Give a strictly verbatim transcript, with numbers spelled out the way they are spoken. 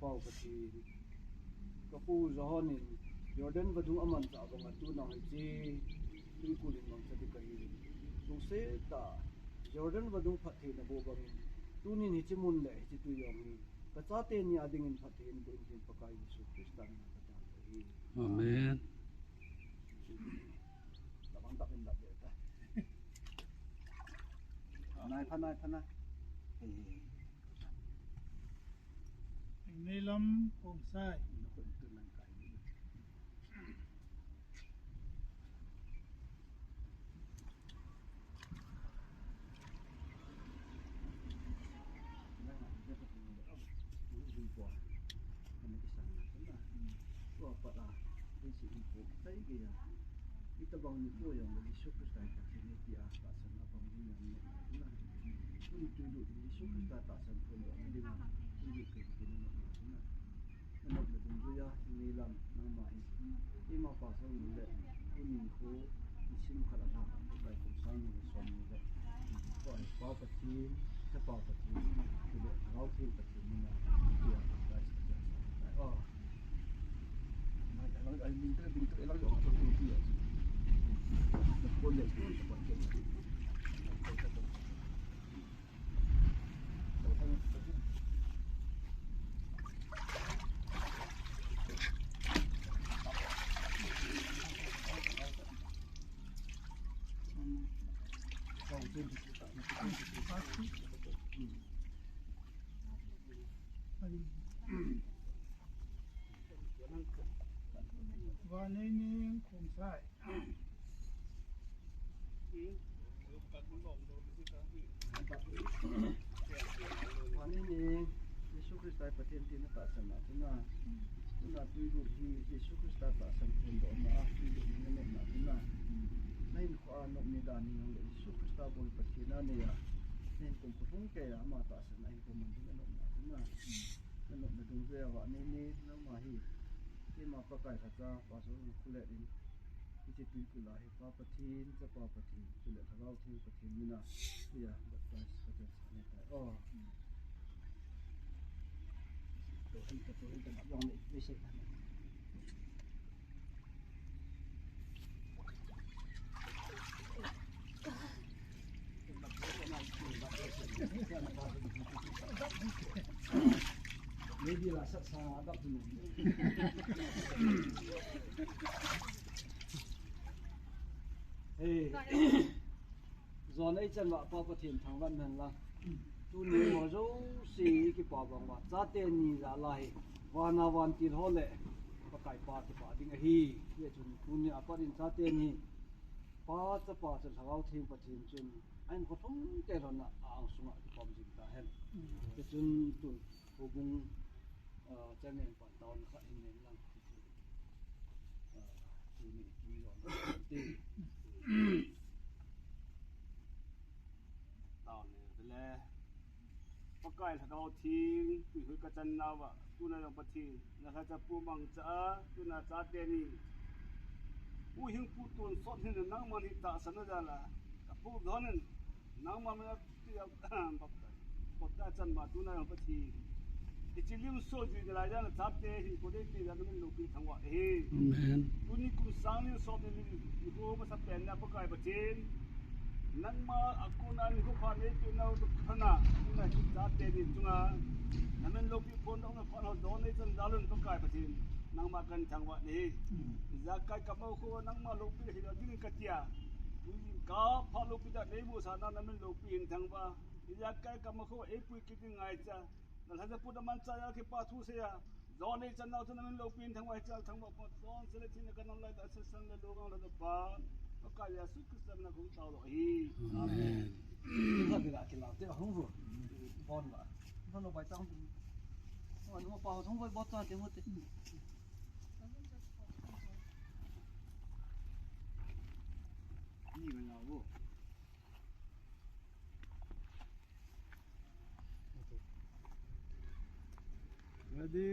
Pau Pathen, kapu Johan in Jordan vadung amanchah banga tunung hiche tuikul in mangcha ding kahi. Lungset tah a Jordan vadung phatthei naboh bangin, tunin hiche mun le hiche tui jong hi kachate ni adingin phatthei in boh in tin Pakai Jesu Christa min in katan ahi. Amen. Tabang tak in dak de ta. Nai pha, nai pha na. Eh. Neilam Khongsai. Itobang nikho jong le Jesu Christa hi Pathen ahi tia tahsan a pang ding jong nopna. Tuni tuilut in Jesu Christa tahsan phondohna dinga tuilut kei kei in nopna. Nanopna dungjuia Neilam nangma hi, ima pasal ni le tuni nikho nisim khat a lha khat Pakai kum sang ni le som ni le Pakai Pa Pathen, Chapa Pathen, chule Lhagao Theng Pathen mina tia Pakai sa tia sa. Oh. Vaneining Khongsai. Vaneining Jesu Christa hi Pathen tia natahsan na tuna. Tuna tuilut hi Jesu Christa tahsan phondohna a tuilut hi nanopna tuna. Nahinkho a nop ni dan ni jong le Jesu Christa bou hi Pathen a nei a, nahinkho phalhung kei a ama tahsan a hinkho man ding nanopna tuna. Nanopna dungjuia Vaneining nangma hi, keima Pakai lhacha Pastor Lungkhulet in hiche tuikul a hi Pa Pathen, Chapa Pathen, chule Lhagao Theng Pathen mina tia baptize ka chan sa ne tai. Oh. Maybe la sat sa adap tu. Hey. Jon ei chan uva Pa Pathen thangvah hen lang. Tuni mo jouse kipa bang uva chate ni jal a hi vana vantil ho le Pakai Pa kipa ding ahi. Hichun tuni a pat in chate ni Pa, Chapa, chule Lhagao Theng Pathen chun ahin khothum kei lhon a ang sunga kipom jing ta hen. Hichun tun houbung, ah, chairman pa taona khat hin nei lang. Ah, tuni tuni jon ti. Taona le. Pakai Lhagao Theng, tuilut ka chan nauva, tuna jong Pathen, na lhacha pu mangcha a, tuna chate ni. Pu hing pu tonsot hin nangman hi tahsan na jal a, kapu Jon in, nangman mina tia, baptize, baptize chan ma tuna jong Pathen. Hiche lim so jui de lai jal a chate hinkho dei te jal a namin loupi thangvah e. Amen. Tuni kum sang ni som ni li, nikho masa pen na Pakai Pathen. Nangma a kona nikho pha neipeh nau toh phatna, tuna hiche chate ni chunga namin loupi phondohna phat ho Jon ei chan jal un Pakai Pathen. Nangma kahin thangvah e. Ijakai kamo kho nangma loupi le hi ding katia. Tuni ka pha loupi da neimusah na namin loupi hin thangvah. Ijakai kamo kho eipui kit ding ngaicha. Na lhacha pu na mancha a kipa thu seiya. Jon ei chan nau chu namin loupi in thangvah, hiche a thangvah pon, Jon sele thina kanam lai ta, sesan le lungang lhacha pa Pakai Jesu Christa mina kahung tao doh ahi. Amen. Amen. Ina bila kilau te hung vo. Bon va. Bon lo bai tang. Bon mo pa hung vo bot ta te mo te. Ni bai na vo. Ready.